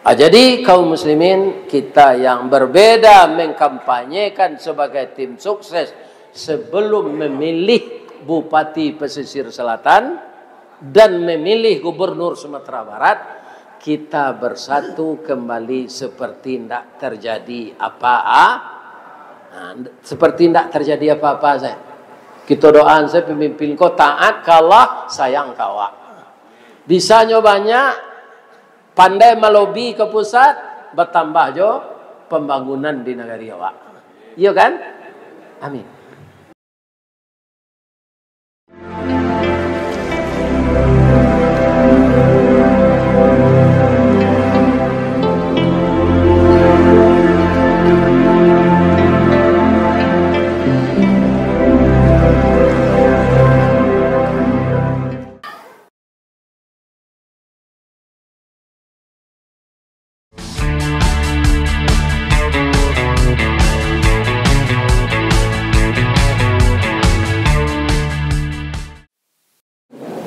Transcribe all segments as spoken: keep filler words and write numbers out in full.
Ah, jadi, kaum muslimin, kita yang berbeda mengkampanyekan sebagai tim sukses sebelum memilih Bupati Pesisir Selatan dan memilih Gubernur Sumatera Barat, kita bersatu kembali seperti ndak terjadi apa-a-, nah, seperti ndak terjadi apa-apa saja. Kita doaan saja pemimpin ko taat ka Allah, sayang ka awak. Bisanyo banyak, pandai malobi ka pusat, batambah jo pambangunan di nagari awak. Iyo kan? Amin.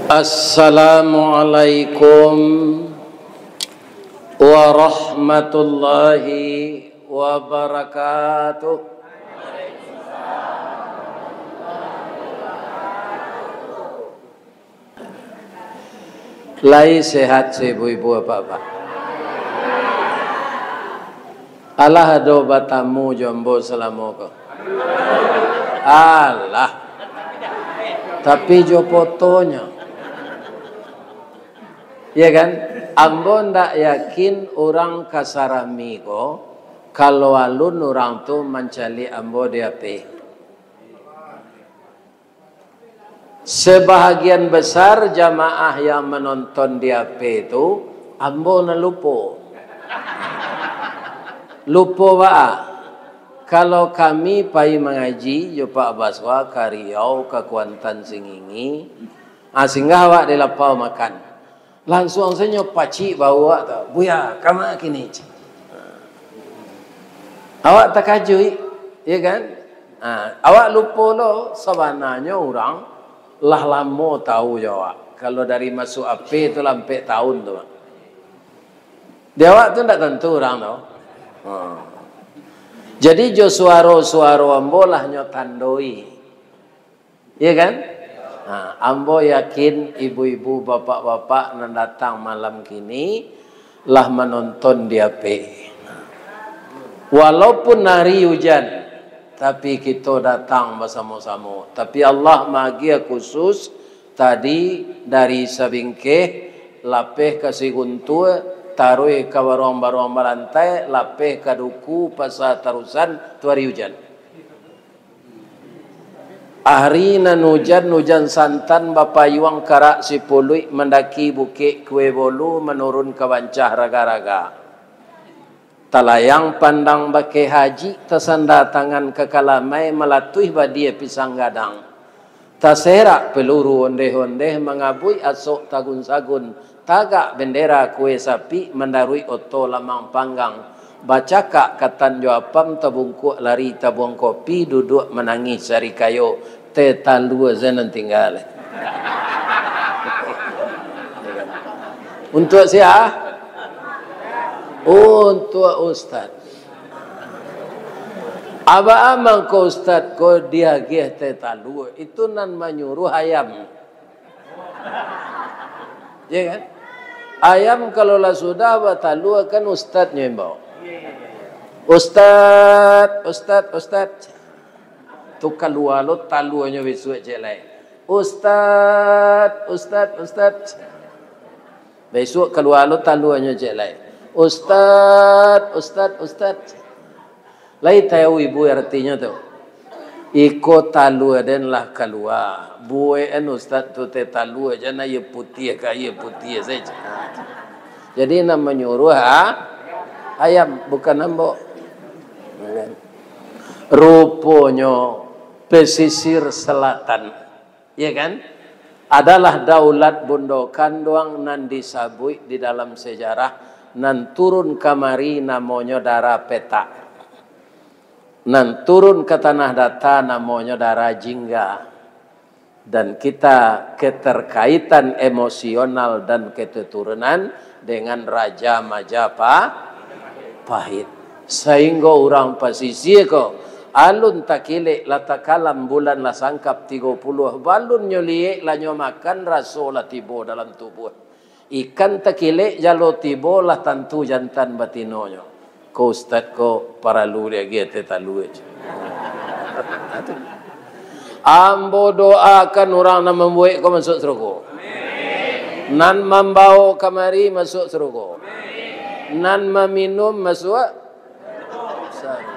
Assalamualaikum warahmatullahi wabarakatuh. Lai sehat se ibu-ibu, bapak-bapak? Alah ado batamu jo ambo salamo ko? Alah. Tapi jo fotonyo. Iyo kan? Ambo ndak yakin urang ka sarami ko, kalau alun urang tu mancaliak ambo di H P. Sebahagian besar jamaah yang menonton di H P tu, ambo nan lupo. Lupo baa? Kalau kami pai mangaji jo Pak Baswa ka Riau, ka Kuantan, Singingi, ah, singgah awak di lapau makan. Lansuang sajo pacik bau awak tu, "Buya, kama kini?" Awak takajuik, iyo kan? Ha, awak lupo lo, sabananyo urang lah lamo tahu jo awak. Kalau dari masuak H P tu lah ampek tahun tu, Mak. Di awak tu ndak tantu urang tu. Ha. Jadi jo suaro-suaro ambo lah nyo tandoi. Iyo kan? Nah, ambo yakin ibu-ibu, bapak-bapak nan datang malam kini lah manonton di H P. Walaupun hari ujan, tapi kito datang basamo-samo. Tapi Allah maagiah khusus tadi dari Sabingkeh, lapeh ka Siguntua, taruih ka Baruang-Baruang Barantai, lapeh ka Duku, Pasa Tarusan, tu hari ujan. Ari nan ujan, ujan santan bapayuang karak sipuluik, mandaki Bukik Kue Bolu, manurun ka Bancah Raga-raga. Talayang pandang bakeh haji, tasanda tangan ka kalamai, malatuih badia pisang gadang. Taserak peluru ondeh-ondeh, mangabuik asok tagun-sagun, tagak bendera kue sapik, mandaruik oto lamang panggang, bacakak katan jo apam, tabungkuak lari tabuang kopi, duduak manangih sari kayo, teh talua se nan tingga. Untuak sia? Untuak ustaz. Aba amang ko ustaz ko diagiah teh talua, itu nan manyuruah ayam. Ya kan? Ayam kalau lah sudah batalua kan ustaznyo imbau. Ustaz, ustaz, ustaz. Tu kalua lo taluanyo bisuak cek lai. Ustaz, ustaz, ustaz. Bisuak kalua lo taluanyo cek lai. Ustaz, ustaz, ustaz. Lai tahu ibu artinyo tu? Iko talua den lah kalua. Buekan ustaz tu teh talua, jan aia putiah ka aia putiah saja. Jadi nan manyuruah, ha? Ayam, bukan ambo. Ruponyo pesisir selatan, ya kan, adalah daulat Bundo Kanduang nan disabuik di dalam sejarah, nan turun kamari namonyo Dara Petak, nan turun ka Tanah Data namonyo Dara Jingga. Dan kita keterkaitan emosional dan keturunan dengan Raja Majapahit. Sainggo urang pasisia ko, alun takilek lah takalam, bulan lah sangkap tigo puluah, balun nyo liek lah nyo makan, raso lah tibo dalam tubuah. Ikan takilek jalo tibo, lah tantu jantan batinonyo. Ko ustad ko paralu diagiah teh talua. Ambo doakan urang nan mambuek ko masuak sarugo. Nan mambawo kamari masuak sarugo. Nan maminum masuak sarugo.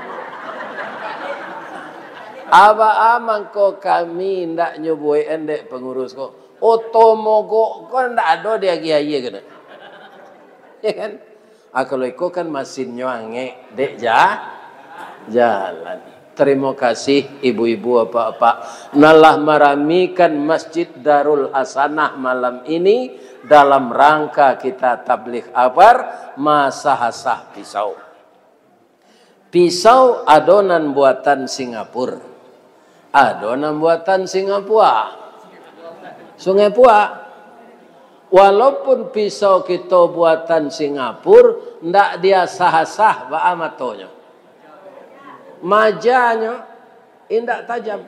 Aba mangko kami indak nyo buek dek pangurus ko. Oto mogok ko ndak ado diagiah aia kena. Ya kan? Ah, kalau iko kan masinnyo angek, dek ja-, jalan. Terima kasih ibu-ibu, apak-apak, nan lah maramikan Masjid Darul Hasanah malam ini dalam rangka kita tabligh akbar, masah-asah pisau. Pisau ado nan buatan Singapura, ado nan buatan Singapura. Sungai Pua. Walaupun pisau kito buatan Singapura, ndak diasah-asah, baa matonyo. Majanyo indak tajam.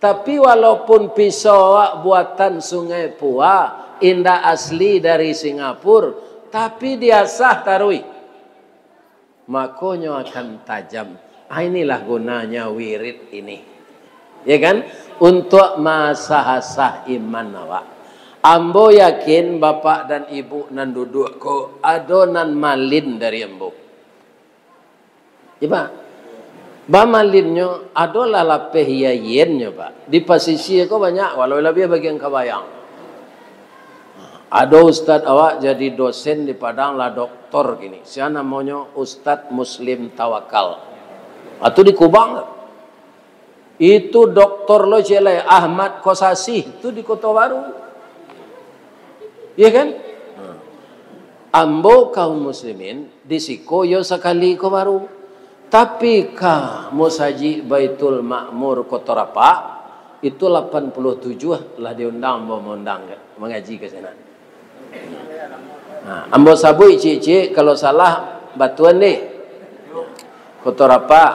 Tapi walaupun pisau awak buatan Sungai Pua, indak asli dari Singapura, tapi diasah taruih, makonyo akan tajam. Ah, inilah gunanya wirid ini. Ya kan? Untuk masah-asah iman awak. Ambo yakin bapak dan ibu nan duduak ko, ado nan malin dari ambo. Ya, Pak. Bamalinnyo, adolah lapeh iyainnyo, Pak. Di pasisia ko banyak, walau labiah bagian kabayang. Ado ustad awak jadi dosen di Padang, lah doktor kini. Sia namonyo Ustad Muslim Tawakal. Atu di Kubang. Itu doktor lo ciek lai, Ahmad Kosasih, tu di Koto Baru. Iya kan? Nah. Ambo kaum muslimin, di siko yo sakali ko baru. Tapi ka Musajik Baitul Makmur Koto Rapak, itu lapan puluah tujuah lah diundang ambo maundang ka, mangaji ka sinan. Nah, ambo sabuik ciek-ciek, kalau salah, batuan deh. Koto Rapak,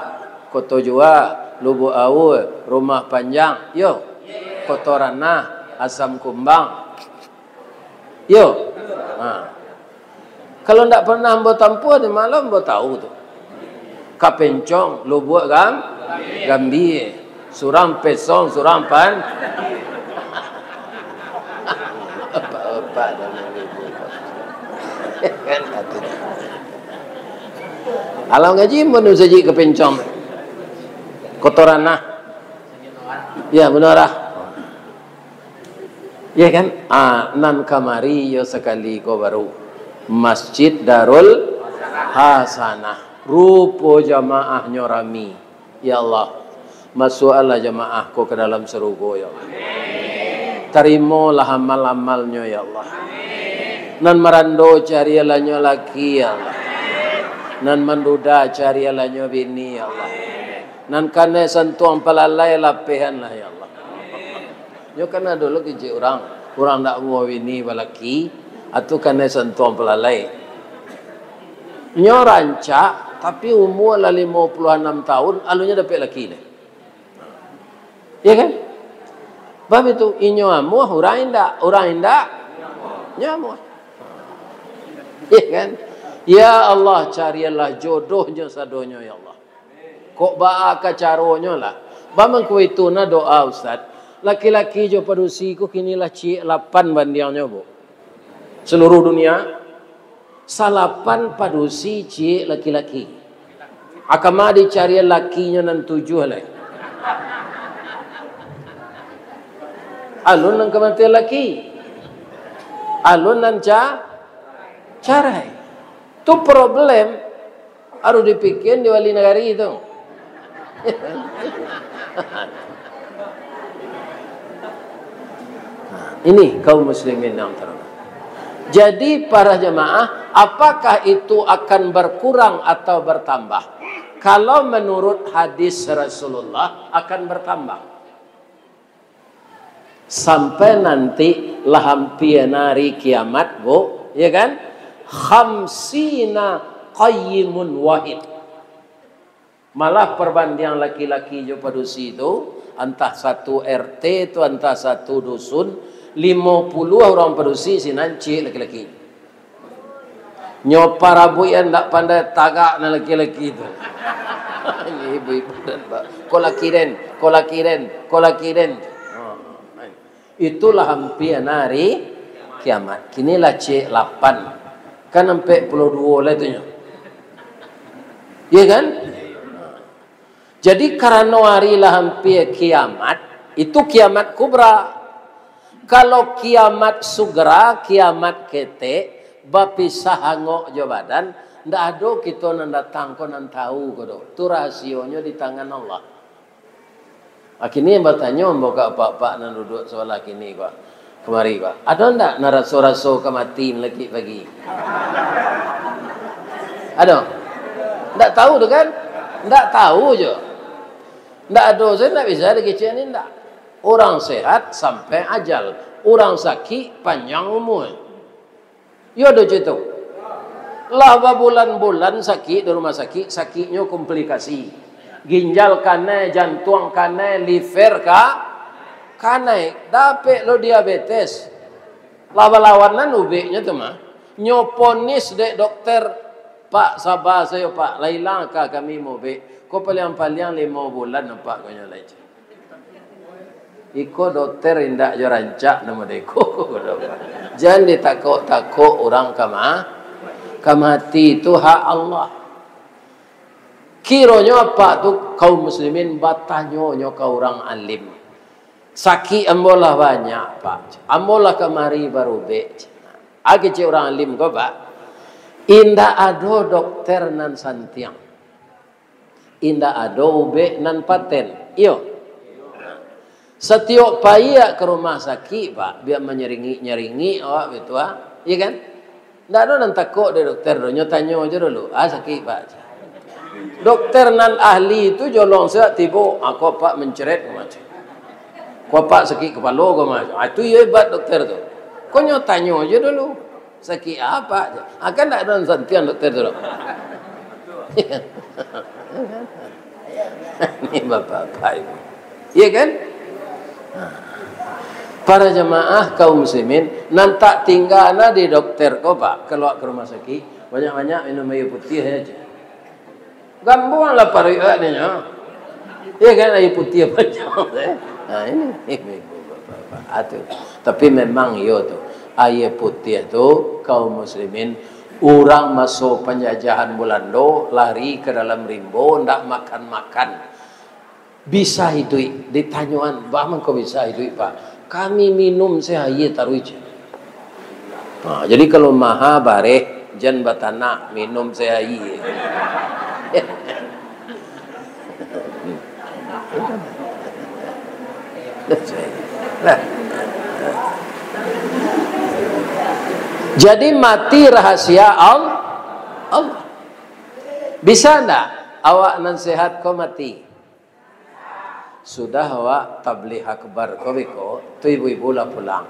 Koto Jua, Lubuak Aua, Rumah Panjang, yo. Koto Ranah, Asam Kumbang. Yo. Ha. Kalau ndak pernah ambo tampuah, di ma lo ambo tahu tu. Kapencong, Lubuak Gam-, Gambia. Surang Pesong, Surang Pan-, Apa-apa dah. Kan kata dia. Alam ngaji mun saji Kapencong. Koto Ranah. Ya, benar lah. Ya kan? Ah, nan kamari yo sakali ko baru. Masjid Darul Hasanah. Rupo jamaahnyo rami. Ya Allah, masuaklah jamaah ko ka dalam sarugo, ya Allah. Tarimolah amal-amalnyo, ya Allah. Nan marando carialah nyo laki, ya Allah. Nan manduda carialah nyo bini, ya Allah. Nan kanai santuang palalai lapehanlah, ya Allah. Nyo kan ado lo kecek urang, urang ndak amuah bini balaki, atu kanai santuang palalai. Nyo rancak, tapi umua lah limo puluah anam taun, alunyo dapek laki lai. Iya kan? Bab itu, inyo amuah, urang indak, urang indak, nyo amuah. Iya kan? Ya Allah, carianlah jodohnyo sadonyo, ya Allah. Kok baa ka caronyo lah? Bamangko itu nah doa, Ustaz. Laki-laki jo padusi ko kini lah ciek lapan bandiangnyo, Bu. Seluruh dunia, salapan padusi ciek laki-laki. Akama dicarian lakinyo nan tujuah lai. Alun nan kamatian laki. Alun nan ca-, carai. Tu problem. Harus dipikian di wali nagari tu. Nah, ini kaum muslimin yang terhormat. Jadi, para jamaah, apakah itu akan berkurang atau bertambah? Kalau menurut hadis Rasulullah, akan bertambah. Sampai nanti lah ampia hari kiamat, Bu, ya kan? Khamsina qayyimun wahid. Malah parbandiang laki-laki jo padusi tu, antah satu R T tu, antah satu dusun, limo puluah urang padusi, sinan ciek laki-laki. Nyo parabuik an dak pandai tagak nan laki-laki tu. Ini ibu-ibu dan bak-, ko laki den, ko laki den, ko laki den. Ha, itulah ampia hari kiamat. Kini lah ciek lapan. Kan ampek puluah duo lah tu nyo. Iya kan? Jadi, karano ari lah ampia kiamat, itu kiamat kubra. Kalau kiamat sugra, kiamat ketek, bapisah angok jo badan, ndak ado kito nan datang ko nan tahu ko doh. Tu rahasionyo di tangan Allah. Ah, kini batanyo ambo ka apak-apak nan duduak sabalah kini ko, kamari ko, ado ndak nan raso-raso ka mati lakik pagi? Ado? Ndak tahu tu kan? Ndak tahu jo. Ndak ado, sajo ndak bisa dikecek ni ndak. Urang sehat sampai ajal, urang sakik panjang umua. Iyo do cito. Lah babulan-bulan sakik di rumah sakik, sakiknyo komplikasi. Ginjal kanai, jantuang kanai, liver ka, kanai. Dapek lo diabetes. Lah balawanan ubeknyo tu mah. Nyo ponis dek dokter, "Pak, saba sajo, Pak. Lah ilang aka kami maubek. Ko paliang-paliang limo bulan, Pak," konyo lai. Iko dokter indak jo rancak namo deko. Jan ditakok-takok urang ka ma-, ka mati, tu hak Allah. Kironyo apak tu kaum muslimin batanyo nyo ka urang alim. Sakik ambo lah banyak, Pak. Ambo lah kamari barubek. Agi cek urang alim ko, Pak. Indak ado dokter nan santiang. Indak ado ubek nan paten. Iyo. Satiok paiak ka rumah sakik, Pak, biak manyaringik-nyaringik awak bitu, ah. Iya kan? Ndak ado nan takok dek dokter do, nyo tanyo jo dulu, "Ah, sakik, Pak." Dokter nan ahli tu jolong siak tibo, "Ah, ko Pak mencret," ko macam. "Ko Pak sakik kapalo," ko macam. Ah, tu iyo hebat dokter tu. Ko nyo tanyo jo dulu. Sakik apak je. Ah, kan ndak ado nan santiang dokter tu. Ni bapak-bapak ibu. Iya kan? Para jamaah kaum muslimin, nan tak tingga na di dokter ko, Pak, kaluar ka rumah sakik, banyak-banyak minum aia putiah aja. Gambuang lah paruik awak ni, nyo. Iya kan, aia putiah panjang, eh. Nah, ini, ini, bapak-bapak. Ah, tu. Tapi memang iyo tu. Aia putiah tu, kaum muslimin, urang maso panjajahan Bulando, lari ka dalam rimbo, ndak makan-makan. Bisa iduik, ditanyoan, "Baa mangko bisa iduik, Pak?" "Kami minum se aia taruih," cek. Ha, jadi kalau maha bareh, jan batanak, minum se aia. Nah. Jadi mati rahasia Al-, Allah. Bisa ndak awak nan sehat ko mati? Sudah awak tabligh akbar ko beko, tu ibu-ibu lah pulang.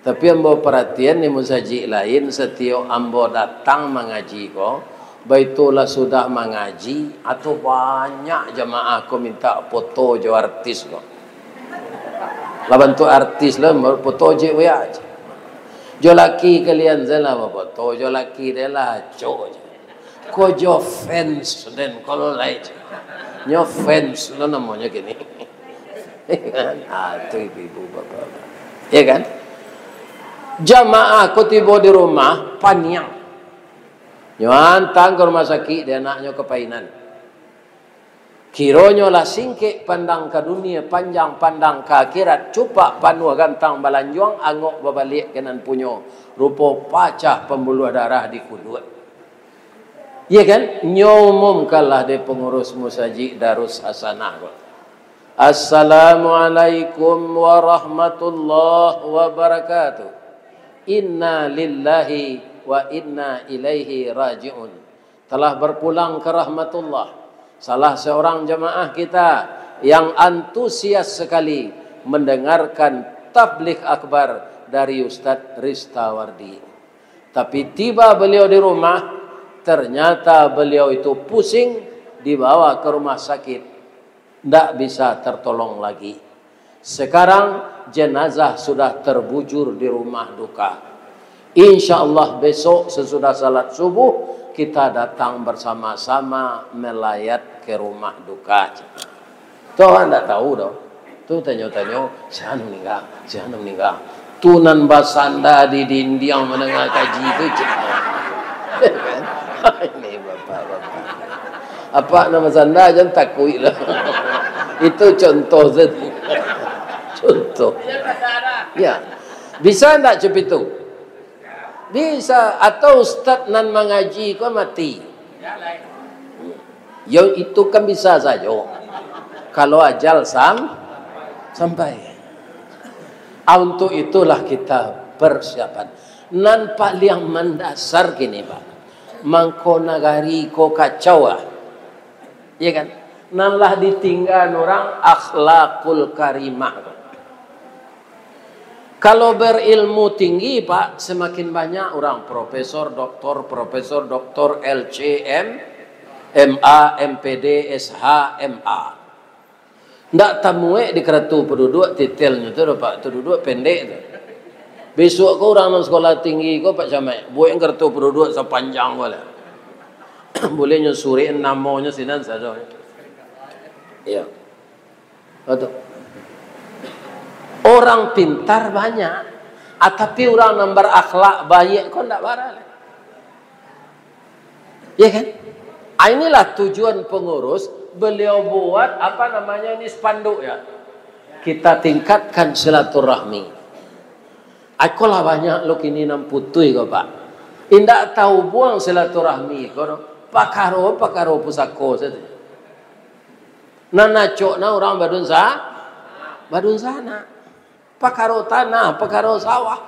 Tapi ambo paratian di musajik lain, satiok ambo datang mangaji ko, baitulah sudah mangaji, atau banyak jamaah ko minta foto jo artis ko. Lah bantuak artis lah, foto je buya je. Jo laki kalian salah bafoto, jo laki dia lah acok je. Ko jo fans den ko lo lai. Nyo fans lo namonyo kini. Ah, tu ibu-ibu bapak-bapak. Ya kan? Jamaah ko tibo di rumah, paniang. Nyo antang ka rumah sakik, di anaknyo kapainan. Kironyo lah singkek pandang ka dunia, panjang pandang ka akhirat, cupak panuah gantang balanjuang, angok babaliak ka nan punyo, rupo pacah pambuluah darah di kuduak. Iya kan? Nyo umumkanlah dek pangurus musajik Darus Hasanah ko. "Assalamualaikum warahmatullahi wabarakatuh. Inna lillahi wa inna ilaihi raji'un." Telah berpulang ke rahmatullah, salah seorang jamaah kita yang antusias sekali mendengarkan tabligh akbar dari Ustadz Ristawardi. Tapi tiba beliau di rumah, ternyata beliau itu pusing, dibawa ke rumah sakit, ndak bisa tertolong lagi. Sekarang jenazah sudah terbujur di rumah duka. Insya Allah besok sesudah salat subuh kita datang bersama-sama melayat ke rumah duka. Tu awak ndak tahu doh. Tu tanyo-tanyo, "Si anu meninggal, si anu meninggal." Tu nan basanda di dindiang mandanga kaji tu, cek. Ini bapak-bapak. Apa nan basanda, jan takuik lah. Itu contoh saja. Contoh. Ya. Bisa ndak cak itu? Bisa. Atau ustaz nan mangaji ko mati? Yo, itu kan bisa sajo. Kalau ajal sam-, sampai. Ah, untuk itulah kita persiapan. Nan paliang mandasar kini, Pak. Mangko nagari ko kacau, ah. Iya kan? Nan lah ditinggaan urang akhlakul karimah. Kalau berilmu tinggi, Pak, semakin banyak urang profesor, doktor, profesor, doktor, L C M, M A, M P D, S H, M A. Ndak tamuek di karatu panduduak titelnyo tu doh, Pak. Tu duduak pendek tu. Bisuak ko urang nan sekolah tinggi ko, Pak Camat, buek karatu panduduak sapanjang ko lah. Buliah nyo surek namonyo sinan sado. Iyo. Betul. Orang pintar banyak, ah, tapi urang nan barakhlak baiak ko ndak bara lai. Ya kan? Ah, inilah tujuan pengurus, beliau buat, apa namanya ini, spanduk, ya. Kita tingkatkan silaturahmi. Ai, ko lah banyak lo kini nan putuih ko, Pak. Indak tahu buang silaturahmi ko doh. Pakaro-pakaro pusako sajo. Nan acok nah urang badunsa-, badunsanak. Pakaro tanah, pakaro sawah.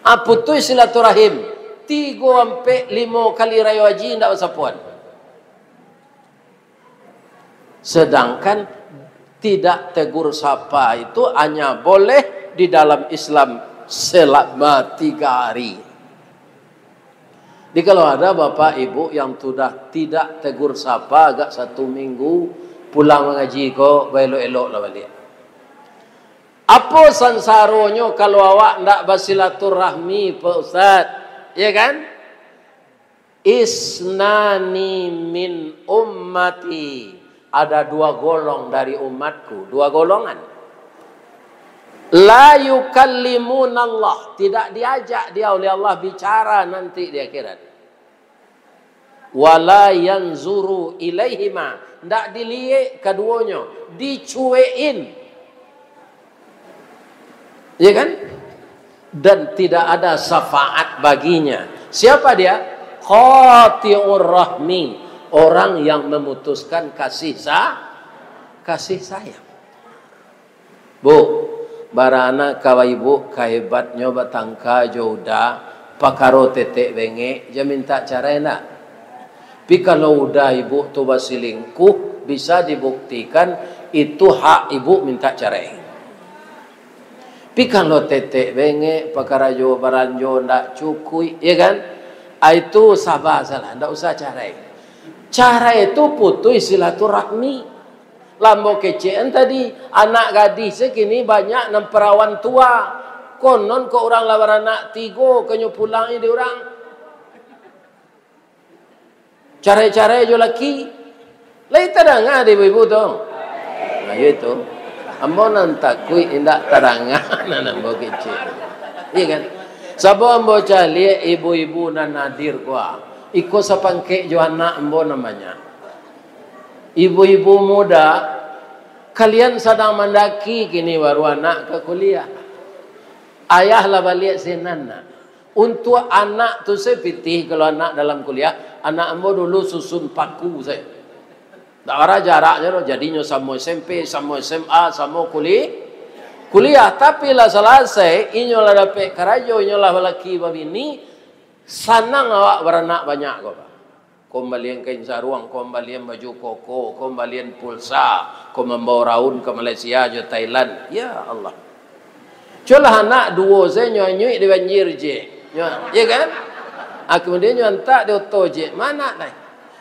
Ah, putuih silaturahim. Tigo, ampek, limo kali rayo haji indak basapoan. Sedangkan tidak tegur sapa itu hanya boleh di dalam Islam selama tiga hari. Jadi, kalau ada bapak ibu yang sudah tidak tegur sapa agak satu minggu, pulang mangaji ko, baelok-elok lah baliak. Apo sansaronyo kalau awak ndak basilaturahmi, Pak Ustaz? Ya kan? Isnani min ummati, ada dua golong dari umatku, dua golongan. La yukallimunallah, tidak diajak dia oleh Allah bicara nanti di akhirat. Wala yanzuru ilaihima, ndak diliek kaduonyo, dicuekin. Ya kan? Dan tidak ada syafaat baginya. Siapa dia? Qati'ur rahmi, orang yang memutuskan kasih sa-, kasih sayang. Bu, baranak ka ibu kahebatnyo batangka jo uda, pakaro tetek bengek, jan mintak carai ndak? Tapi kalau uda ibu tu basilingkuh, bisa dibuktikan itu hak ibu mintak carai. Tapi kalau tetek bengek, pakarajo baranjo ndak cukuik, ya kan? Ah, itu saba salah, ndak usah carai. Carai tu putuih silaturahmi. Lah ambo kecek an tadi, anak gadih se kini banyak nan parawan tua. Konon ko urang lah baranak tigo, kanyo pulang di urang. Carai-carai jo laki. Lai tadanga dek ibu-ibu tu? Nah, iyo itu. Ambo nan takuik indak tadanga, nan ambo kecek. Iya kan? Sabo ambo caliak ibu-ibu nan hadir ko, ah. Iko sapangkek jo anak ambo namanya. Ibu-ibu muda, kalian sadang mandaki kini baru anak ka kuliah. Ayah lah baliak sinan, nak. Untuak anak tu se pitih, kalau anak dalam kuliah, anak ambo dulu susun paku se. Ndak bara jaraknyo doh, jadinyo samo S M P, samo S M A, samo kuli-, kuliah. Tapi lah salasai, inyo lah dapek karajo, inyo lah balaki babini, sanang awak baranak banyak ko, Pak. Ko mambalian kain saruang, ko mambalian baju koko, ko mambalian pulsa, ko mambawa raun ka Malaysia jo Thailand. Ya Allah. Cubolah anak duo se nyo anyuik di banjir je. Nyo, iya kan? Ah, kemudian nyo antak di oto jek, ma anak lai.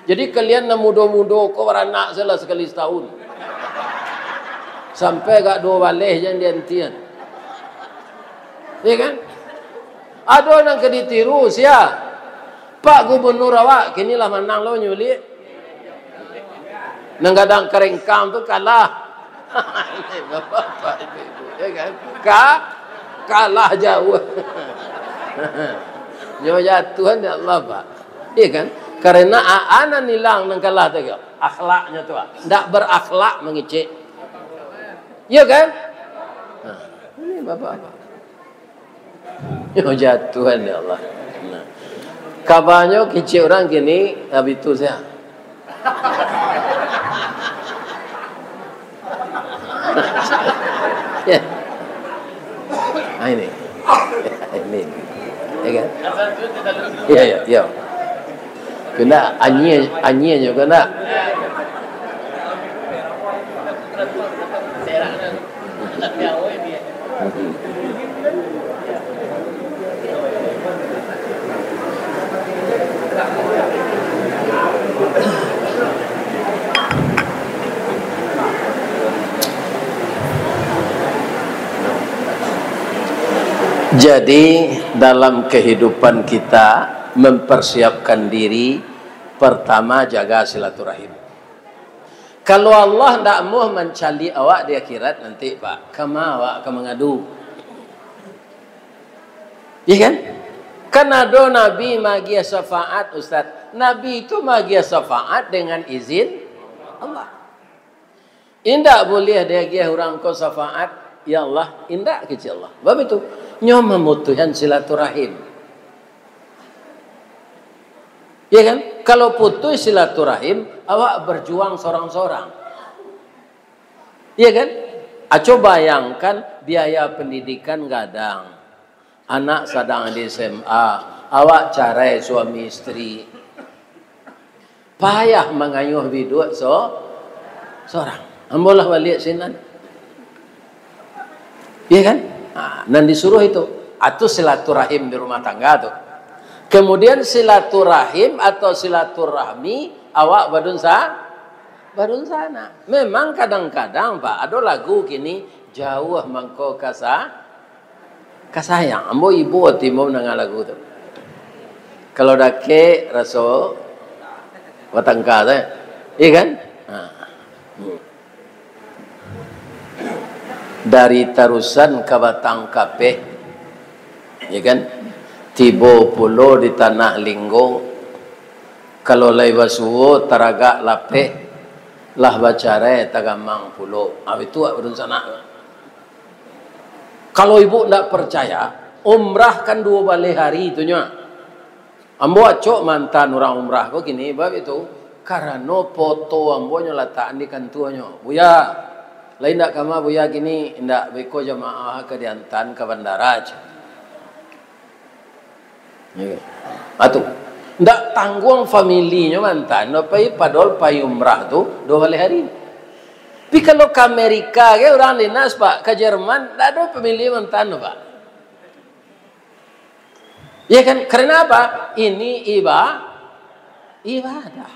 Jadi kalian nan mudo-mudo ko baranak sajolah sakali satahun. Sampai agak duo baleh jan diantian. Iya kan? Ado nan ka ditiru, sia? Pak Gubernur awak, kini lah manang lo nyulik. Nan gadang karengkang tu kalah. Bapak-bapak, ibu-ibu, ya kan? Ka-, kalah jauh. Nyo jatuahan dek Allah, Pak. Iya kan? Karena a-, anan hilang nan kalah tu, akhlaknyo tu, Pak. Ndak berakhlak mangecek. Iya kan? Nah, ini bapak-bapak. Yo, jatuahan, ya Allah. Nah. Kabanyo kecek urang kini, habis tu sia. Ya. Ah, ini. Ini. Ya kan? Ya, ya, ya. Kena anyia, anyia nyo kena. Jadi, dalam kehidupan kita, mempersiapkan diri, pertama jaga silaturahim. Kalau Allah ndak amuah mancaliak awak di akhirat nanti, Pak, kama awak ka mangadu? Iya kan? Kan ado Nabi maagiah syafaat, Ustaz. Nabi itu maagiah syafaat dengan izin Allah. Indak buliah diagiah urang ko syafaat, "Ya Allah," indak, kecek Allah. Sebab itu, nyo mamutuihkan silaturahim. Iya kan? Kalau putus silaturahim, awak berjuang sorang-sorang. Iya kan? Aco bayangkan biaya pendidikan gadang. Anak sadang di S M A, awak carai suami isteri. Payah mangayuh biduak so-, sorang. Ambo lah baliak sinan. Iya kan? Ha, nan disuruh itu. Atu silaturahim di rumah tangga tu. Kemudian silaturahim atau silaturahmi awak badunsa-, badunsanak. Memang kadang-kadang, Pak, ado lagu kini, "Jauah mangko kasa-, kasayang." Ambo ibo ati ambo mandanga lagu tu. Kalau dakek, raso batangka tu. Iya kan? Ha. Hmm. Dari Tarusan ka Batang Kapeh, ya kan? Tibo pulo di Tanah Linggo, kalau lai basuo taragak lapeh, lah bacarai tagamang pulo. Ah, itu awak badunsanak. Kalau ibu ndak percaya, umrah kan duo baleh hari tu nyo. Ambo acok mantan urang umrah ko kini, bab itu, karano foto ambo nyo latakan di kantuanyo. "Buya, lai indak kama, Buya, kini indak beko jamaah ka diantan ka bandara," cek. Ya. Atu, ndak tangguang familinyo mantan, pai, padahal pai umrah tu duo baleh hari. Tapi kalau ka Amerika, ke urang dinas, Pak, ka Jerman, ndak ado famili mantan, Pak. Ya kan? Karena apa? Ini iba-, ibadah.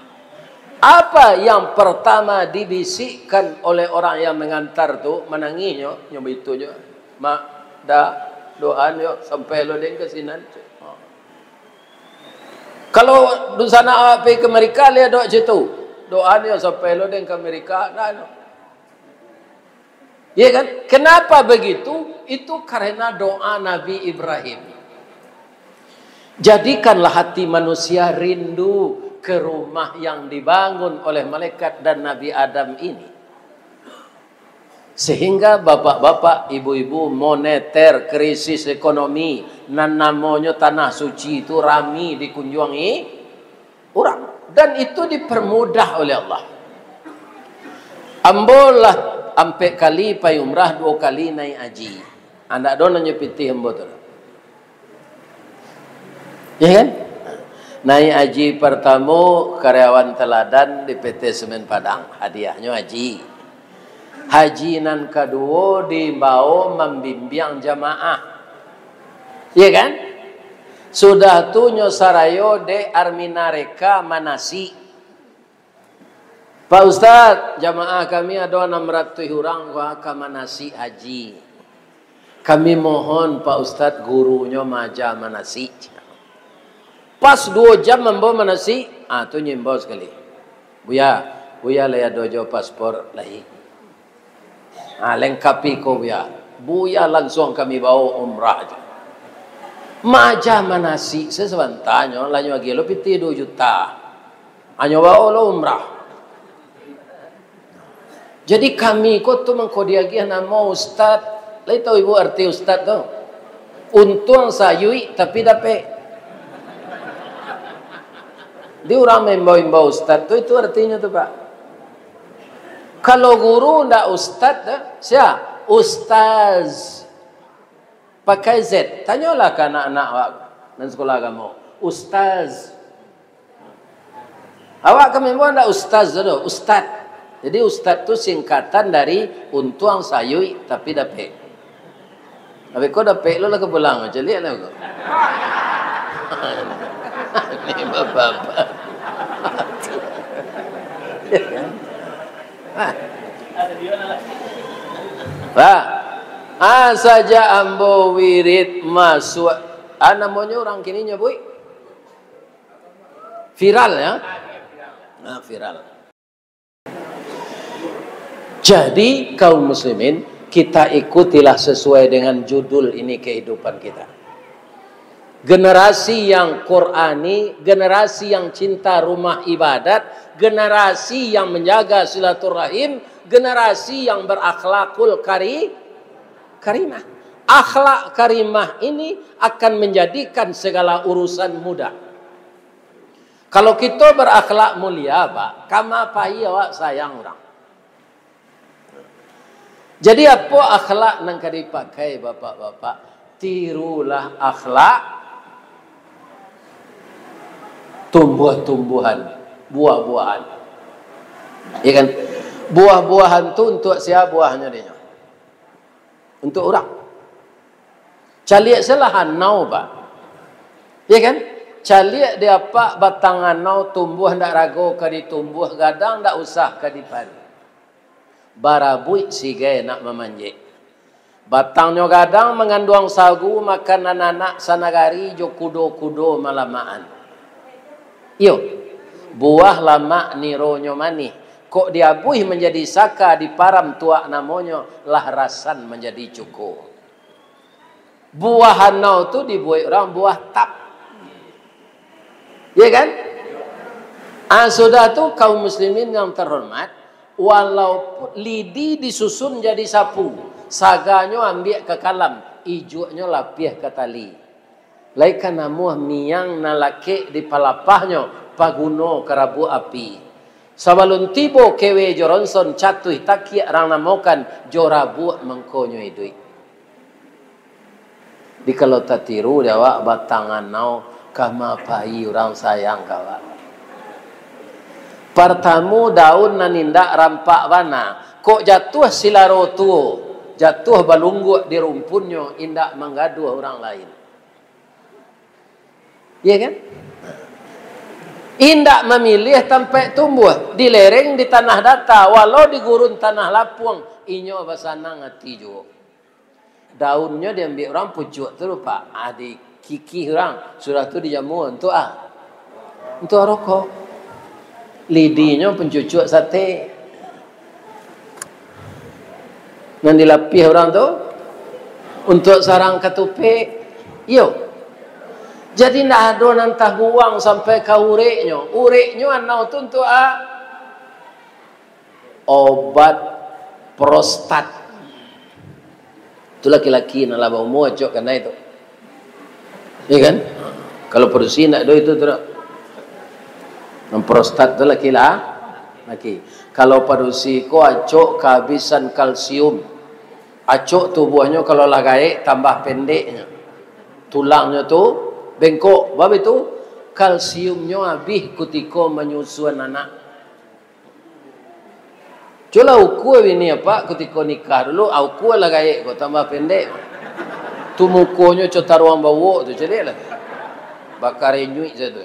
Apa yang pertama dibisikkan oleh orang yang mengantar tu, manangihnyo, nyo baitu jo, "Mak, Da, doan yo, sampai lo den ka sinan." Ha. Kalau dunsanak awak pai ka Amerika, lai ado cak tu, "Doan yo, sampai lo den ka Amerika." Nah, no. Iya kan? Kenapa begitu? Itu karena doa Nabi Ibrahim. Jadikanlah hati manusia rindu ke rumah yang dibangun oleh malaikat dan Nabi Adam ini. Sehingga bapak-bapak, ibu-ibu, moneter, krisis ekonomi, nan namonyo Tanah Suci itu rami dikunjuangi urang. Dan itu dipermudah oleh Allah. Ambo lah ampek kali pai umrah, duo kali naik haji. Andak do nan nyo pitih ambo tu. Ya kan? Naik haji partamo karyawan teladan di P T Semen Padang, hadiahnyo haji. Haji nan kaduo diimbau mambimbiang jamaah. Ya kan? Sudah tu nyo sarayo dek Armina Reka manasik. "Pak Ustaz, jamaah kami ado anam ratuih urang ko ka manasik haji. Kami mohon Pak Ustaz gurunyo maaja manasik." Pas duo jam ambo manasik, ah, tu nyo imbau sakali. "Buya, Buya lai ado jo paspor lai?" Ha, lengkapi ko, Buya. Buya lansuang kami bawo umrah jo. Maaja manasik se sabanta nyo, lah nyo agiah lo pitih duo juta. Hanyo bawo lo umrah. Jadi kami ko tu mangko diagiah namo ustad. Lai tahu ibu arti ustad tu? Untuang sayuik tapi dapek. Di urang maimbau-imbau ustad tu, itu artinyo tu, Pak. Kalau guru ndak ustad, dah. Sia? Ustaz. Pakai Z. Tanyolah ka anak-anak awak nan sekolah agamo. Ustaz. Awak ka maimbau ndak ustaz tu, ustad. Jadi ustad tu singkatan dari untuang sayuik tapi dapek. Tapi ko dapek lo lah ka pulang, caliak lah ko. Ni bapak-bapak. Ya kan? Ah. Pak, ah, sajak ambo wirid masuak, ah, namonyo urang kini nyabuik viral, ya. Nah, viral. Jadi, kaum muslimin, kita ikutilah sesuai dengan judul ini kehidupan kita. Generasi yang Qurani, generasi yang cinta rumah ibadat, generasi yang menjaga silaturahim, generasi yang berakhlakul kari-, karimah. Akhlak karimah ini akan menjadikan segala urusan mudah. Kalau kito berakhlak mulia, Pak, kama pai awak sayang urang. Jadi, apo akhlak nan ka dipakai, bapak-bapak? Tirulah akhlak tumbuah-tumbuahan, buah-buahan. Ya kan? Buah-buahan tu untuak sia buahnyo dinyo? Untuak urang. Caliak salah anau, Pak. Ya kan? Caliak di apak batang anau tumbuah ndak rago ka ditumbuah, gadang ndak usah ka dipari. Barabuik sigai nak mamanjek. Batangnyo gadang manganduang sagu, makan anak-anak sanagari jo kudo-kudo malamaan. Iyo, buah lamak nironyo manih, kok diabuih manjadi saka, diparam tuak namonyo, lah rasan manjadi cuko. Buah anau tu dibuek urang buah tap. Ya kan? Ah, sudah tu, kaum muslimin yang terhormat, walaupun lidi disusun jadi sapu, saganyo ambiak ka kalam, ijuaknyo lapiah ka tali. Lai ka namuah miang nan lakek di palapahnyo, paguno ka rabuak api. Sabalun tibo kewe jo ronson, catuih takiak rang namokan, jo rabuak mangkonyo iduik. Di kalau tatiru di awak batang anau, kama pai urang sayang ka awak. Partamo, daun nan indak rampak bana, kok jatuah silaro tuo, jatuah balungguak di rumpunnyo, indak manggaduah urang lain. Iya kan? Indak mamiliah tampaik tumbuah, di lereng, di tanah data, walau di gurun tanah lapuang, inyo basanang ati juo. Daunnyo diambiak urang, pucuak tu, Pak, ah, dikikih urang, sudah tu dijamua untuak, ah, untuak rokok. Lidinyo pancucuak sate. Nan dilapiah urang tu, untuak sarang katupek. Iyo. Jadi, ndak ado nan tabuang sampai ka ureknyo. Ureknyo anau tu untuak, ah, obat prostat. Tu laki-laki nan lah baumua acok kanai tu. Iya kan? Kalau padusi ndak ado itu tu, ndak. Nan prostat tu laki lah, laki. Kalau padusi ko acok kahabisan kalsium. Acok tubuahnyo kalau lah gaek tambah pendeknyo. Tulangnyo tu bengkok. Bab itu, kalsiumnyo abih kutiko manyusuan anak. Cubolah ukua bini apak kutiko nikah dulu, ah, ukua lah gaek ko, tambah pendek. Tu mukonyo co taruang bawok tu, caliak lah. Bakarenyuik sajo tu.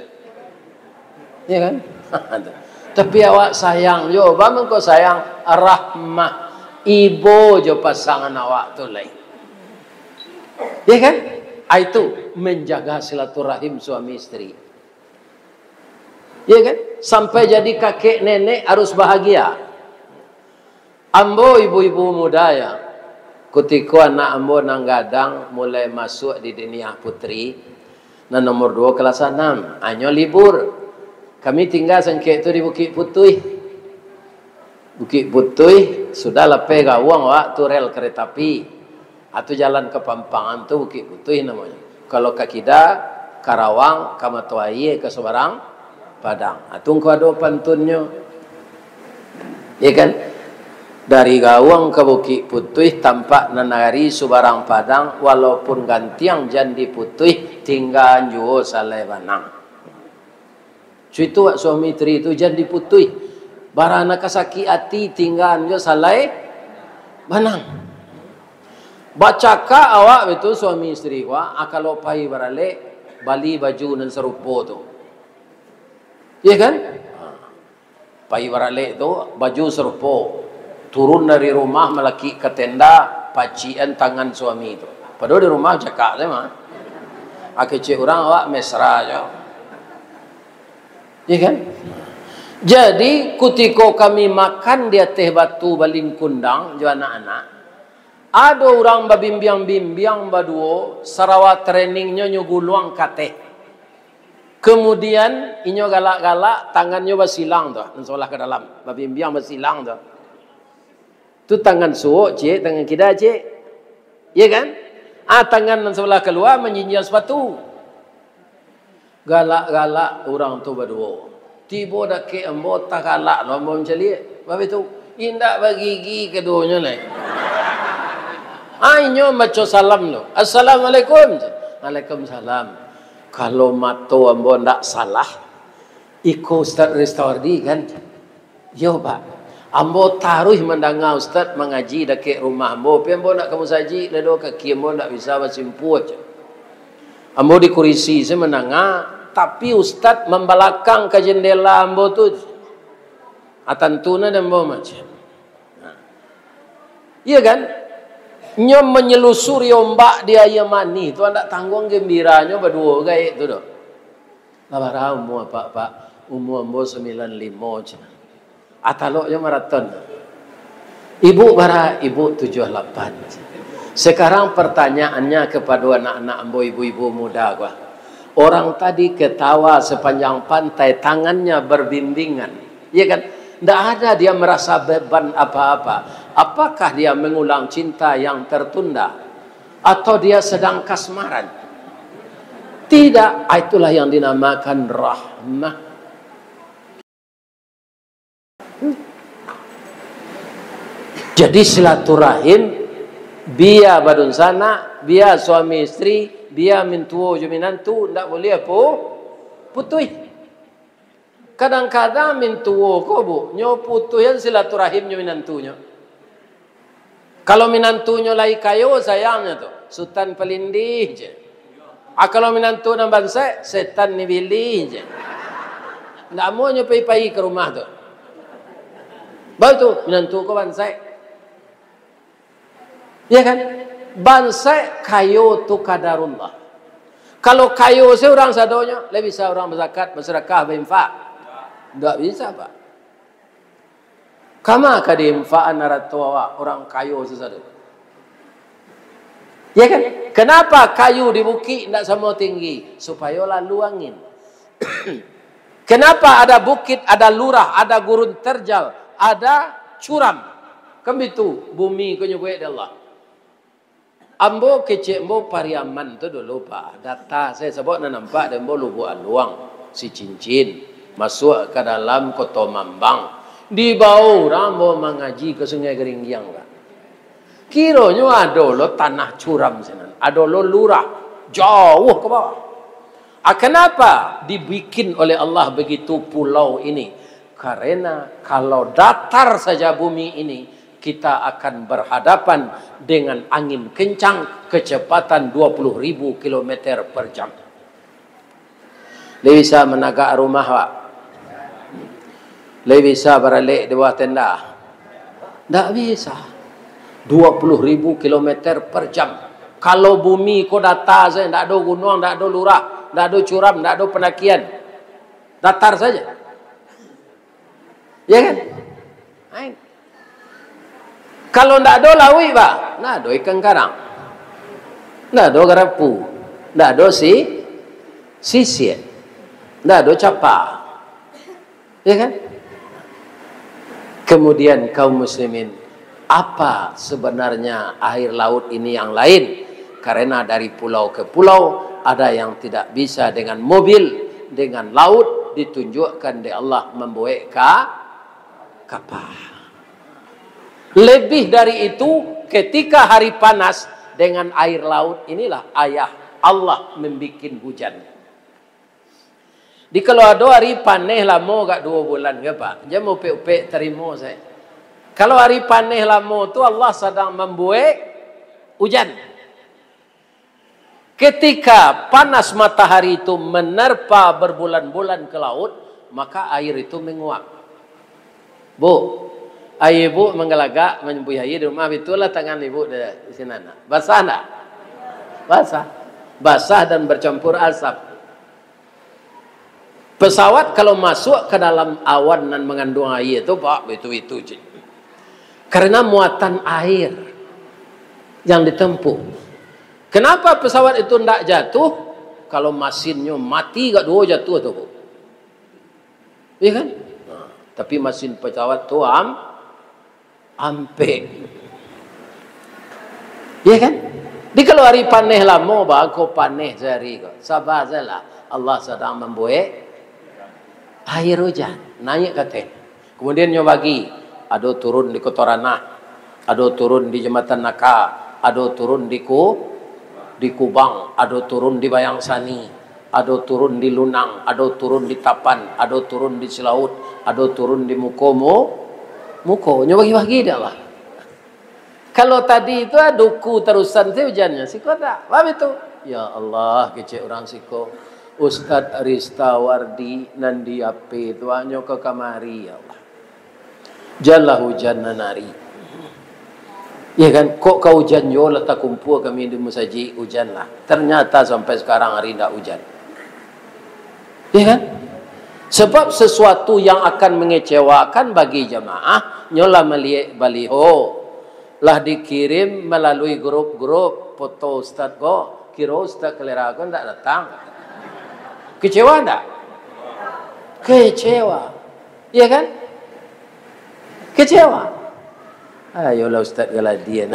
Ya kan? Tapi awak sayang jo, ba mangko sayang, rahmah, ibo jo pasangan awak tu lai. Ya kan? Ah, itu menjaga silaturahim suami isteri. Ya kan? Sampai jadi kakek nenek harus bahagia. Ambo ibu-ibu muda ya, kutiko anak ambo nan gadang mulai masuak di diniah putri, nan nomor duo kelas anam, anyo libur. Kami tingga sangkek tu di Bukik Putuih. Bukik Putuih, sudah lapeh gawang awak tu rel kereta api. Atau jalan ka Pampangan tu Bukik Putuih namonyo. Kalau ka kida, Karawang, ka Mato Aia, ka Subarang Padang. Atau engkau ado pantunnyo. Ya kan? Dari Gawang ka Bukik Putuih, tampak nan ari Subarang Padang, walaupun gantiang jan diputuih, tinggaan juo salai banang. Cuito wak suami isteri tu, jan diputuih. Bara nan ka sakik ati, tinggaan jo salai banang. Bacakak awak baitu suami isteri ko, ah, kalau pai baralek, bali baju nan sarupo tu. Iya kan? Ha. Pai baralek tu, baju sarupo. Turun dari rumah, malakik ka tenda, pacikan tangan suami tu. Padahal di rumah cakak sajo mah. Ah, kecek urang awak mesra jo. Iya kan? Jadi, kutiko kami makan di ateh batu balingkundang jo anak-anak, ado urang babimbiang-bimbiang baduo, sarawa treningnyo nyo guluang ka ateh. Kemudian, inyo galak-galak, tangannyo basilang tu, nan sabalah ka dalam, babimbiang basilang tu. Tu tangan suok, ciek, tangan kida, ciek. Iya kan? Ah, tangan nan sabalah kalua manjinjiang sapatu. Galak-galak urang tu baduo. Tibo dakek ambo, tagalak lo ambo mancaliak. Baitu, indak bagigi kaduonyo lai. Ah, inyo maco salam tu. "Assalamualaikum." "Waalaikumsalam." Kalau mato ambo ndak salah, iko Ustaz Ristawardi kan? Yo, Pak. Ambo taruih mandanga Ustaz mangaji dakek rumah ambo, pi ambo ndak ka musajik lai doh, kaki ambo ndak bisa basimpuah, ceh. Ambo di kurisi se mandanga, tapi Ustaz mambalakang ka jendela ambo tu. Ah, tantu nah dek ambo mah, ceh. Nah. Iya kan? Nyo manyelusuri ombak di aia manih tu, ndak tangguang gambiranyo baduo gaek tu doh. "Lah bara umua apak, Pak?" "Umua ambo sambilan limo," ceh. Ah, taloknyo maraton. "Ibu bara?" "Ibu tujuah lapan." Sekarang pertanyaannya kepada anak-anak ambo, ibu-ibu muda ko. Orang tadi ketawa sepanjang pantai, tangannya berbimbingan. Iya kan? Ndak ada dia merasa beban apa-apa. Apakah dia mengulang cinta yang tertunda? Atau dia sedang kasmaran? Tidak, itulah yang dinamakan rahmah. Jadi silaturahim, bia badunsanak, bia suami isteri, bia mintuo jo minantu, ndak buliah pu-, putuih. Kadang-kadang mintuo ko, Bu, nyo putuihan silaturahim nyo minantunyo. Kalau minantunyo lai kayo, sayangnyo tu, Sutan Palindih je. Ah, kalau minantu nan bansaik, setan ni bilih je. Ndak amuah nyo pai-pai ka rumah tu. Baru tu, minantu ko bansaik. Ya kan? Bansaik kayo tu kadarullah. Kalau kayo se urang sadonyo, lai bisa urang bazakat, basadakah, bainfak? Ndak bisa, Pak. Kama ka diinfakan arato awak urang kayo sasado? Ya kan? Kenapa kayu di bukik ndak samo tinggi? Supayo lalu angin. Kenapa ada bukit, ada lurah, ada gurun terjal, ada curam? Kan bitu, bumi ko nyo buek dek Allah. Ambo kecek ambo Pariaman tu dulu, Pak. Data sajo sabab nan nampak dek ambo Lubuak Aluang, Sicincin, masuak ka dalam Koto Mambang. Dibao urang ambo mangaji ka Sungai Geringgiang, Pak. Kironyo ado lo tanah curam sinan, ado lo lurah, jauah ka bawah. Ah, kenapa dibikin oleh Allah begitu pulau ini? Karena kalau datar saja bumi ini, kita akan berhadapan dengan angin kencang, kecepatan dua puluh ribu kilometer per jam. Lai bisa managak rumah, Pak? Lai bisa baralek di bawah tenda? Ndak bisa. Dua puluh ribu kilometer per jam. Kalau bumi ko data saja, ndak ado gunuang, ndak ado lurah, ndak ado curam, ndak ado pandakian. Datar saja. Ya kan? Ain. Kalau ndak ado lauik, Pak, ndak ado ikan karang. Ndak ado garapu. Ndak ado si-, sisir. Ndak ado capa. Ya kan? Kemudian, kaum muslimin, apa sebenarnya air laut ini yang lain? Karena dari pulau ke pulau, ada yang tidak bisa dengan mobil, dengan laut, ditunjukkan dek Allah mambuek ka-, kapal. Lebih dari itu, ketika hari panas, dengan air laut inilah ayah Allah membikin hujan. Di kalau ado ari paneh lamo agak duo bulan ko, Pak, jan maupek-upek tarimo sajo. Kalau ari paneh lamo tu, Allah sadang mambuek ujan. Ketika panas matahari itu menerpa berbulan-bulan ke laut, maka air itu menguap. Bu, air ibu manggalagak, manyambuih air di rumah, bitulah tangan ibu di, di sinan. Basah ndak? Basah. Basah dan bercampur asap. Pesawat kalau masuk ke dalam awan nan mangandung air tu, Pak, itu, itu je. Karena muatan air yang ditempuh. Kenapa pesawat itu ndak jatuh? Kalau masinnyo mati, gak duo jatuh tu, Bu. Iya kan? Nah, tapi masin pesawat tu am-, ampek. Iya kan? Di kalau ari paneh lamo, bago paneh sehari ko. Sabar sajalah. Allah sadang mambuek air hujan. Naik ka ateh. Kemudian nyo bagi. Ado turun di Koto Ranah. Ado turun di Jambatan Naka. Ado turun di Ku-, di Kubang. Ado turun di Bayang Sani. Ado turun di Lunang, ado turun di Tapan, ado turun di Silaut, ado turun di Muko Mu-, Muko. Nyo bagi-bagi dek Allah. Kalau tadi tu, ah, duku tarusan tu ujannyo, siko ndak. Paham itu? Ya Allah, kecek urang siko. Ustaz Ristawardi nan di A P tu, ah, nyo ka kamari, ya Allah. Janlah ujan nan ari. Ya kan? Kok ka ujan juo lah takumpua kami di masajik, ujan lah. Ternyata sampai sekarang ari ndak ujan. Ya kan? Sebab sesuatu yang akan mengecewakan bagi jamaah, nyo lah maliek baliho, lah dikirim melalui grup-grup foto ustaz ko, kiro ustaz kalera ko ndak datang. Kecewa ndak? Kecewa. Iya kan? Kecewa. Ayolah Ustaz Galadian.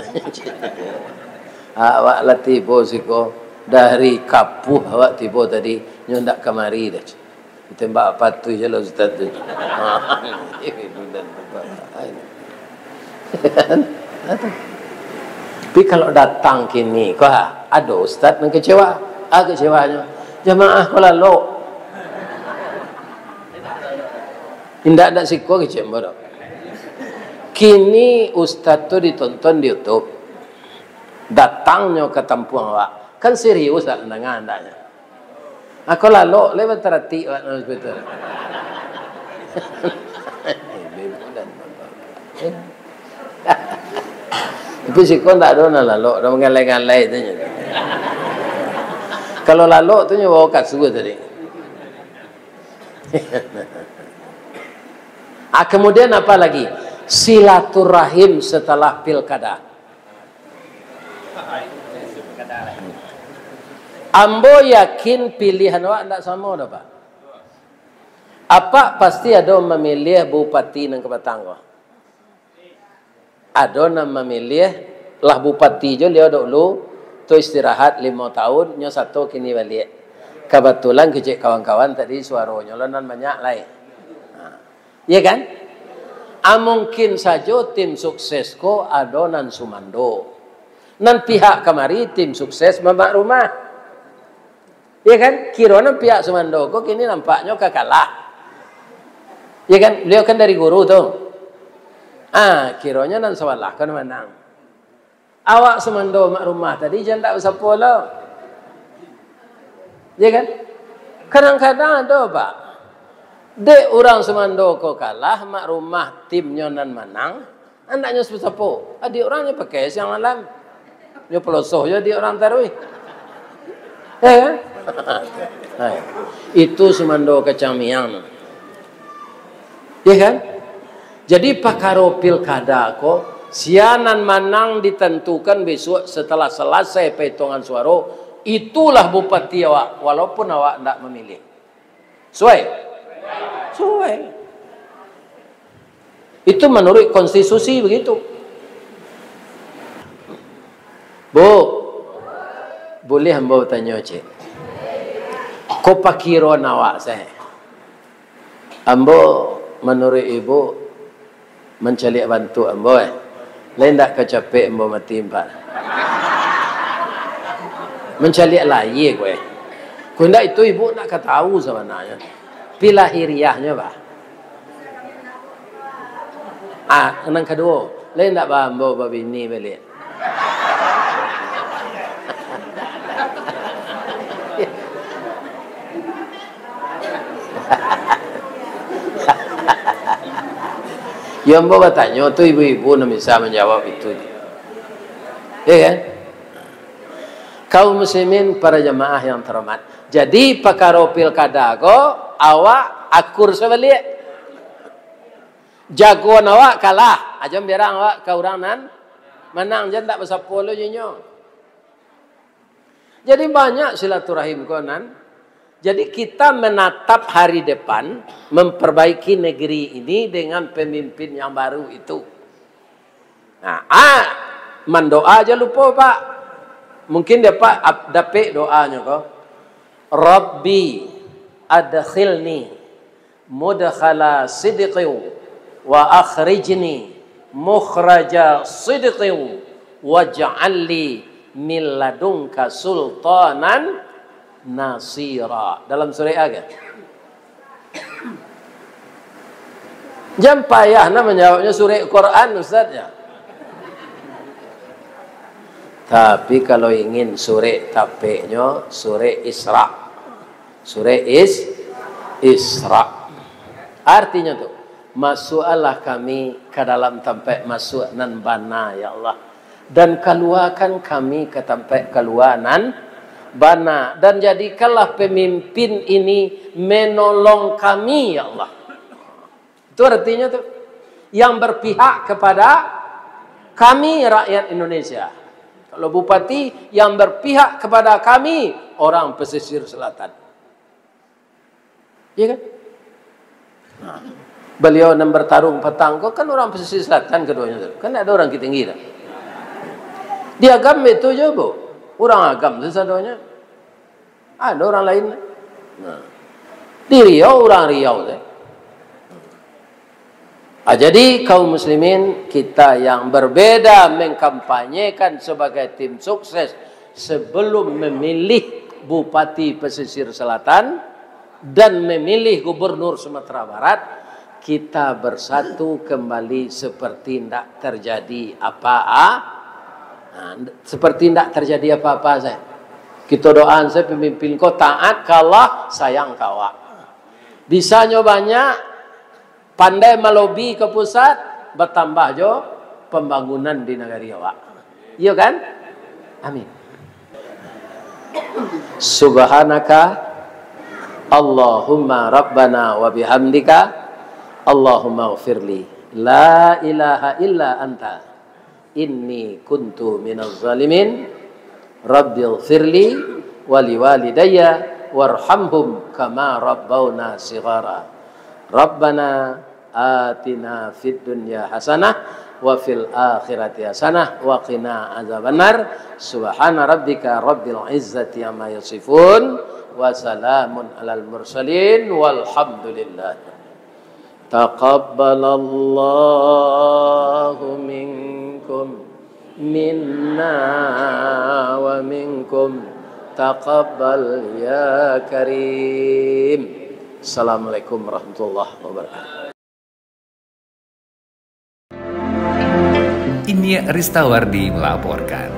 Awak lah tibo siko dari Kapuh awak tibo tadi, nyo ndak kamari doh. Tembak patuh je lah Ustaz tu. Tapi kalau datang kini, ko, ado Ustaz nan kecewa. Ah, kecewanyo. Jamaah ko lalok. Indak, indak siko kecek ambo doh. Kini ustaz tu ditonton di YouTube. Datangnyo ka tampuang awak. Kan serius awak mandanga andaknyo. Ako lalok lai bataratik awak dalam hospital. Tapi siko ndak ado nan lalok, dah mangalai-ngalai tu nyo. Kalau lalok tu nyo bawa kasua tadi. Ah, kemudian apa lagi? Silaturahim setelah pilkada. Ambo yakin pilihan awak ndak samo doh, Pak. Apak pasti ado mamiliah bupati nan ka patang ko. Ado nan mamiliah, lah bupati jo liau dahulu, tu istirahat limo taun, nyo sato kini baliak. Kabatulan kecek kawan-kawan tadi suaronyo lah nan banyak lai. Ha. Iya kan? A, mungkin sajo tim sukses ko ado nan sumando. Nan pihak kamari tim sukses mamak rumah. Iya kan? Kiro nan pihak sumando ko kini nampaknyo ka kalah. Iya kan? Beliau kan dari guru tu. Ah, kironyo nan sabalah ko nan manang. Awak sumando mak rumah tadi jan dak basapo lo. Iya kan? Kadang-kadang ado, Pak. Dek urang sumando ko kalah, mak rumah timnyo nan manang, andaknyo sapo-sapo. Adiak urang nyo pakai siang malam. Nyo polosoh jo adiak urang taruih. Eh, kan? Hai. Itu sumando kacang miang tu. Ya kan? Jadi, pakaro pilkada ko, sia nan manang ditentukan besok setelah selesai perhitungan suaro, itulah bupati awak, walaupun awak ndak memilih. Suai? Suai. Itu menurut konstitusi begitu. Bu, boleh ambo tanyo, cik? Ko pakiron awak, saya. Ambo, menurut ibu, mancaliak bantuak ambo, eh. Lai ndak ka capek ambo mati, Pak? Mancaliak layie ko, eh. Ko indak itu ibu ndak ka tahu sabananyo. Pi lahiriahnyo, Pak. Ah, nan kaduo, lai ndak ba ambo babini baliak? Yo, ambo batanyo tu ibu-ibu nan bisa manjawab itu. Iya kan? Kaum muslimin, para jamaah yang terhormat. Jadi, pakaro pilkada ko, awak akur sabaliak. Jagoan awak kalah, aja biarang awak ka urang nan manang, jan tak basapo lo jo inyo. Jadi, banyak silaturahim ko nan. Jadi, kita menatap hari depan, memperbaiki negeri ini dengan pemimpin yang baru itu. Nah, ah, mandoa aja lupo, Pak. Mungkin dia, Pak, ap-, dapek doanyo ko. Rabbi adkhilni mudkhala sidqin wa akhrijni mukhraja sidqin waj'al li min ladunka sultanan nasira. Dalam surah A kan? Jan payah nah manjawabnyo surek Quran, Ustaz, ya. Tapi kalau ingin surek tapeknyo, surek Isra. Surek Is-, Isra. Artinyo tu, masukkanlah kami ka dalam tampek masuak nan bana, ya Allah. Dan kaluakan kami ka tampek kalua nan bana. Dan jadikanlah pemimpin ini menolong kami, ya Allah. Itu artinyo tu. Yang berpihak kepada kami, rakyat Indonesia. Kalau bupati yang berpihak kepada kami, orang pesisir selatan. Iya kan? Nah, beliau nan bertarung patang ko kan orang pesisir selatan keduanya tu. Kan ada orang Bukittinggi tu. Di Agam itu je, Bu. Orang Agam tu sadonyo. Ada orang lain. Nah. Di Riau, orang Riau tu. Ah, jadi, kaum muslimin, kita yang berbeda mengkampanyekan sebagai tim sukses sebelum memilih Bupati Pesisir Selatan dan memilih Gubernur Sumatera Barat, kita bersatu kembali seperti ndak terjadi apa-a-, nah, seperti ndak terjadi apa-apa saja. Kita doakan saja pemimpin ko taat ka Allah, sayang ka awak. Bisanyo banyak, pandai malobi ka pusat, batambah jo pambangunan di nagari awak. Iyo kan? Amin. Subhanaka Allahumma Rabbana wa bihamdika, Allahumma ghfirli. La ilaha illa anta. Inni kuntu minaz zalimin. Rabbighfirli wa liwalidayya warhamhum kama rabbauna shighara. Rabbana atina fid dunya hasanah wa fil akhirati hasanah wa qina azabannar. Subhana rabbika rabbil izzati amma yasifun. Wa salamun alal mursalin. Walhamdulillah. Taqabbalallahu minkum, minna wa minkum. Taqabbal ya Karim. Assalamualaikum warahmatullahi wabarakatuh. Inyiak Ristawardi melaporkan.